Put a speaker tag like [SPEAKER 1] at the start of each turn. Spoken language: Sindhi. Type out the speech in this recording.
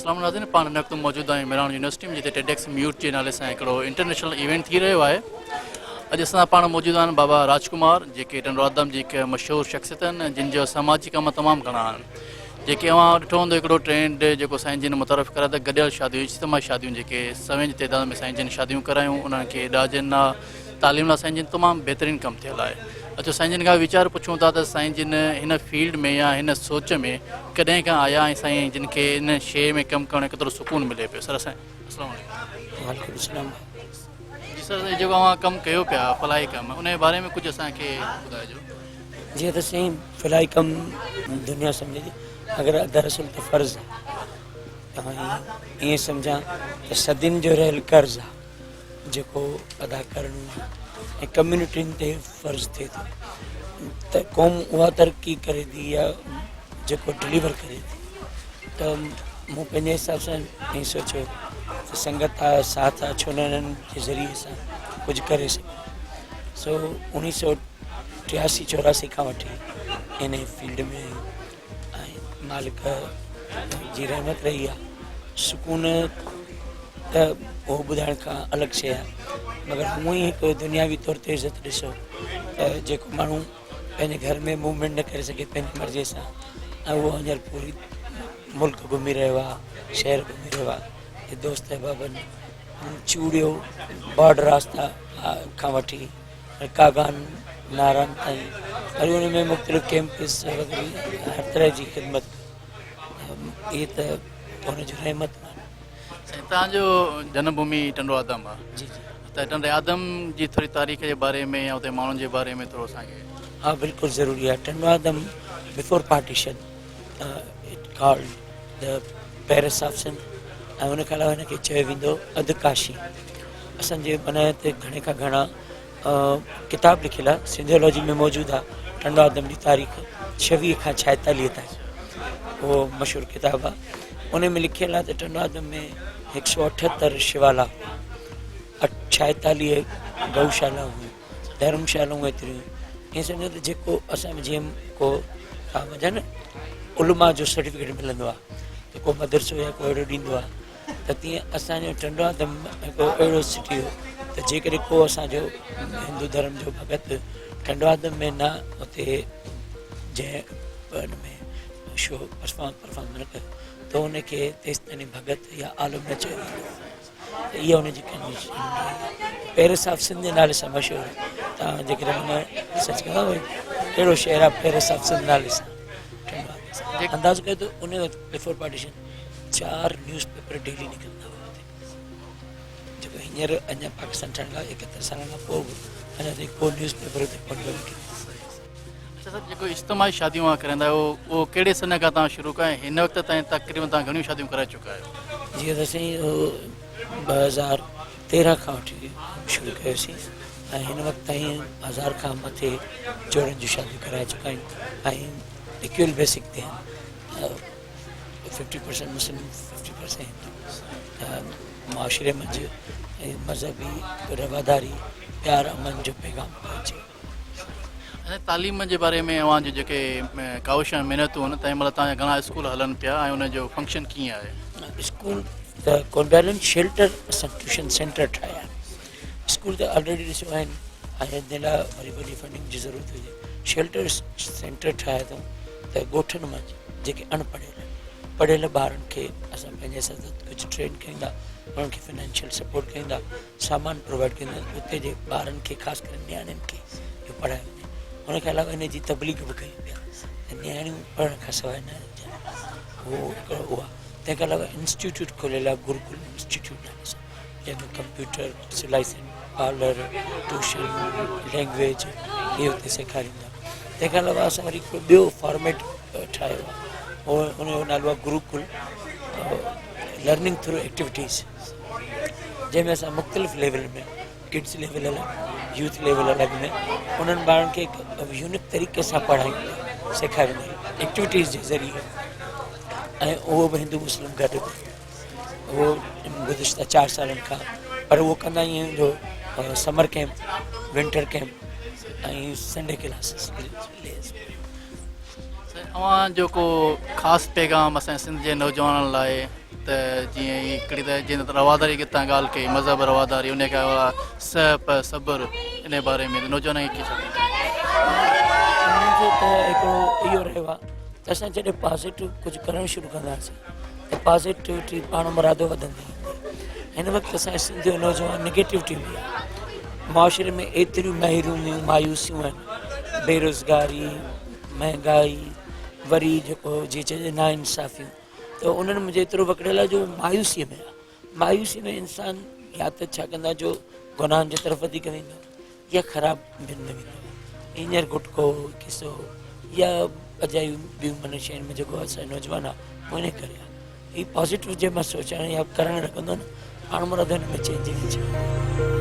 [SPEAKER 1] اسلام ناظرين پاڻ هن وقت موجود آهيون ميراڻ يونيورسٽي ۾ جتي ٽيڊ ايڪس ميوٽ جي نالي سان هڪڙو انٽرنيشنل ايونٽ ٿي رهيو آهي اڄ اسان پاڻ موجود آهن بابا راجڪمار جيڪي ٽنڊو آدم جي هڪ مشهور شخصيت آهن جن جو سماجي ڪم تمام گهڻا آهن جيڪي اوهان ڏٺو هوندو هڪڙو ٽرينڊ جيڪو سائين جن متعارف ڪرايو ته گڏيل شاديون اجتماعي شاديون جيڪي سوين جي تعداد ۾ سائين جن شاديون ڪرايون انهن کي ڏاجن لا تعليم لاء سائين جن تمام بهترين ڪم ٿيل آهي اچو سائين جن کان ويچار پڇون ٿا ته سائين جن هن فيلڊ ۾ يا هن سوچ ۾ ڪڏهن کان آيا ۽ سائين جن کي ان شيء ۾ ڪم ڪرڻ ڪيترو سڪون ملي پيو سر سائين السلام عليڪم.
[SPEAKER 2] وعليڪم السلام.
[SPEAKER 1] جي سر جيڪو اوهان ڪم ڪيو پيا فلاحي ڪم ان جي باري ۾ ڪجهه اسان کي ٻڌائجو.
[SPEAKER 2] جيئن ته سائين فلاحي ڪم دنيا سمجهي ٿي مگر دراصل ته فرض آهي ائين سمجهان ته صدين جو رهيل قرض آهي جيڪو ادا ڪرڻو آهي ۽ ڪميونٽين تي فرض ٿئي ٿو ته قوم اها ترقي ڪري ٿي يا جيڪو ڊليور ڪري ٿي ته مون پنهنجي حساب سان ائين سوچيو ته سنگت آ ساٿ آ ڇو نه انهن جي ذريعي سان ڪجهه ڪري سگهون سو اڻويهه سو ٽياسي چوراسي کان وٺي ان فيلڊ ۾ ۽ مالڪ جي رحمت رهي آ سڪون ته اهو ٻڌائڻ کان الڳ شيء آهي مگر هونء ئي هڪ دنياوي طور تي عزت ڏسو ته جيڪو ماڻهو پنهنجي گهر ۾ موومينٽ نه ڪري سگهي پنهنجي مرضي سان ۽ اهو هينئر پوري ملڪ گهمي رهيو آهي شهر گهمي رهيو آهي دوست احبابن چوڙيو بارڊر راستا کان وٺي ڪاغان ناران تائين وري ان ۾ مختلف ڪيمپس وغيره هر طرح جي خدمت اهي ته ان جون رحمتون آهن.
[SPEAKER 1] سائين توهان جو جنم ڀومي ٽنڊو آدم آهي
[SPEAKER 2] جي جي
[SPEAKER 1] ته ٽنڊي آدم جي ٿوري تاريخ جي باري ۾ يا اتي ماڻهن جي باري ۾ ٿورو اسان کي.
[SPEAKER 2] ها بلڪل ضروري آهي Tando Adam before partition it called the Paris of Sindh ۽ ان کان علاوه هن کي چيو ويندو اڌ ڪاشي اسان جي معنيٰ هتي گهڻي کان گهڻا ڪتاب لکيل آهي سنڌيالاجي ۾ موجود آهي ٽنڊو آدم جي تاريخ ڇويهه کان ڇائيتاليهه تائين اهو مشهور ڪتاب آهي ان ۾ لکيل آهي ته ٽنڊو آدم ۾ هڪ سو اٺهتر شوالا ڇائيتاليهه گئوشالا هيون ڌرمشالائون ايتريون ائين سمجهو ته جيڪو اسان ۾ جيئن ڪو مڃان علماء جو سرٽيفڪيٽ ملندو آهي ته ڪو مدرسو يا ڪو اهڙو ڏيندو آهي ته تيئن اسان جو ٽنڊو آدم هڪ اهڙو سٽي هو ته جيڪڏهن ڪو اسان جو هندو ڌرم جو ڀڳت ٽنڊو آدم ۾ نه اتي جنهن ان ۾ شو پرفارم پرفارم نه ڪيو ته ان کي تيستائين ڀڳت يا عالم نه چيو ويندو ته اها ان جي ڪنڊيشن رهي آهي. پيرس آف سنڌ جي نالي سان مشهور آهي. توهان جيڪڏهن ان سرچ ڪندا ته ڪهڙو شهر آهي پيرس آف سنڌ نالي سان اندازو ڪيو ته ان وقت بفور پارٽيشن چار نيوز پيپر ڊيلي نڪرندا هئا اتي جيڪو هينئر اڃا پاڪستان ٺهڻ کان ايڪهتر سالن کان پوء به اڃا تائين ڪو نيوز پيپر اتي ڪونه پيو نڪري.
[SPEAKER 1] اچا سر جيڪو اجتماعي شاديون اوهان ڪرائيندا آهيو اهو ڪهڙي سن کان توهان شروع ڪيا ۽ هن وقت تائين تقريبن توهان گهڻيون شاديون ڪرائي چڪا آهيو؟
[SPEAKER 2] جيئن ته سائين 2013 کان وٺي شروع ڪيوسين ۽ هن وقت تائين هزار کان مٿي جوڙن جون شاديون ڪرائي چڪا آهيون ۽ ايڪول بيسڪ تي آهن ففٽي پرسنٽ مسلم ففٽي پرسنٽ هندو ته معاشري منجهه مذهبي رواداري پيار امن جو پيغام پهچي.
[SPEAKER 1] اچا تعليم جي باري ۾ اوهان جون جيڪي ڪاوشون ۽ محنتون آهن تنهن مهل توهان جا گهڻا اسڪول هلن پيا ۽ ان جو فنڪشن ڪيئن آهي؟
[SPEAKER 2] اسڪول ته ڪونه پيا هلن شيلٽر اسان ٽيوشن سينٽر ٺاهيا آهن اسڪول ته آلريڊي ڏسو آهن ۽ جنهن لاء وري وڏي فنڊنگ جي ضرورت هجي شيلٽر سينٽر ٺاهيا اٿئون ته ڳوٺن منجهه جيڪي اڻ پڙهيل آهن پڙهيل ٻارن کي اسان پنهنجي حساب سان ڪجهه ٽرين ڪيون ٿا انهن کي فنانشل سپورٽ ڪيون ٿا سامان پرووائيڊ ڪيون وڃن اتي جي ٻارن کي خاص ڪري نياڻين کي اهو پڙهايو وڃي ان کان علاوه ان جي تبليغ به ڪيون پيا ته نياڻيون پڙهڻ کان سواء نه رهجن اهو هڪڙو اهو آهي تنهن کان علاوه انسٽيٽيوٽ کوليل آهي گرڪل انسٽيٽيوٽ نالي سان جنهن ۾ ڪمپيوٽر سلائي پارلر ٽيوشن لينگويج اهي اتي سيکاريندا تنهن کان علاوه اسان وري هڪڙو ٻيو فارميٽ ٺاهيو آهي اهو ان جو نالو آهي گرڪل لرننگ ٿرو ايڪٽيوٽيز جنهن ۾ اسان مختلف ليول ۾ ڪڊس ليول الڳ يوٿ ليول الڳ ۾ انهن ٻارن کي هڪ يونڪ طريقي سان پڙهايون ٿا سيکاريون ٿا ايڪٽيوٽيز جي ذريعي ۽ اهو به هندو مسلم گڏ اهو گذشته چار سالن کان پر اهو ڪندا آهيون جو summer camp winter camp ۽ Sunday classes.
[SPEAKER 1] اوهان جو ڪو خاص پيغام اسان سنڌ جي نوجوانن لاء؟ ته جيئن هي هڪڙي ته جيئن ته رواداري جي تان ڳالهه ڪئي مذهب رواداري ان کان علاوه سهپ صبر ان باري ۾ نوجوانن کي ڇا
[SPEAKER 2] انهن کي ته هڪڙو اهو رهيو آهي ته اسان جڏهن پازيٽو ڪجهه ڪرڻ شروع ڪنداسين ته پازيٽوٽي پاڻ مرادو وڌندي هن وقت اسان جي سنڌ جو نوجوان نگيٽوٽي ۾ آهي معاشري ۾ ايتريون محروميون مايوسيون آهن بيروزگاري مهنگائي وري جيڪو جي چئجي نا انصافيون ته انهن منهنجي ايترو وڪڙيل آهي جو مايوسيء ۾ آهي مايوسي ۾ انسان يا ته ڇا ڪندا جو گناهن جي طرف وڌيڪ ويندو يا خراب ٻين ۾ ويندو هينئر گٽڪو قصو يا اجايون ٻيون من شين ۾ جيڪو اسان نوجوان آ ان ڪري آ هي پازيٽو جي مان سوچڻ يا ڪرڻ لڳندو نه پاڻ مرادو هن ۾ چينجنگ اچي ويندي.